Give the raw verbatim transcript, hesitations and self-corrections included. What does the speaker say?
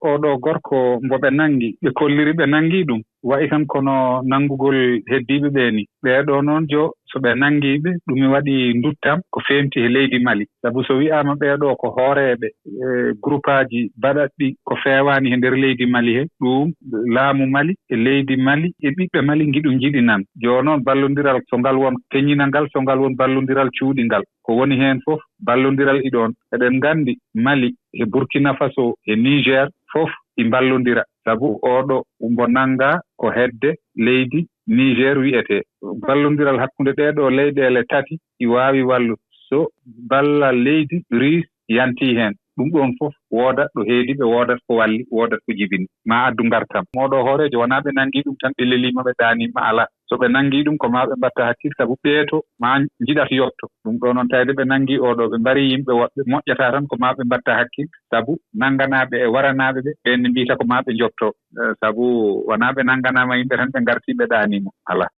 Oo ɗoo gorko mbo ɓe nanngi, ɓe kolliri ɓe nanngi ɗum, wayi tan kono nanngugol heddiiɓe ɓee nii. Ɓee ɗoo noon jo, so ɓe nanngi ɓe, ɗum mi waɗi nduttam ko feewti he leydi Mali. Sabu so wiyaama ɓee ɗoo ko hooreeɓe, e, groupaaji baɗaɗi ko feewaani he nder leydi Mali he, ɗum laamu Mali e leydi Mali e ɓiɓɓe Mali ngiɗu njiɗi nan. Jooni noon ballondiral so ngal won keñinangal, so ngal won ballondiral cuuɗingal. Ko woni heen fof, ballondiral e ɗoon. Eɗen nganndi Mali e Burkina Faso e Niger fof ɗi mballondira. Sabu oo ɗoo mbo nanngaa ko hedde leydi Niger wiyetee. Ballondiral hakkunde ɗee ɗoo leyɗeele tati ɗi waawi wallude. So ballal leydi Riis yantii heen, ɗum ɗoon fof woodat ɗo heedi ɓe, woodat ko walli, woodat ko jibini. Maa addu ngartam. Oo ɗoo hooreejo wonaa ɓe nanngi ɗum tan, ɓe leliima, ɓe ɗaaniima, alaa. So ɓe nanngi ɗum, ko maa ɓe mbaɗta hakkil, sabu ɓee to maa njiɗat yotto. Ɗum ɗoo noon, tawde ɓe nanngi oo ɗoo, ɓe mbari yimɓe woɓɓe, moƴƴataa tan ko maa ɓe mbaɗta hakkil, sabu nannganaaɓe e waranaaɓe ɓe, ɓeen ne mbiyta ko maa ɓe njotto. Eh, sabu wonaa ɓe nannganaama yimɓe tan, ɓe ngarti ɓe ɗaaniima, alaa.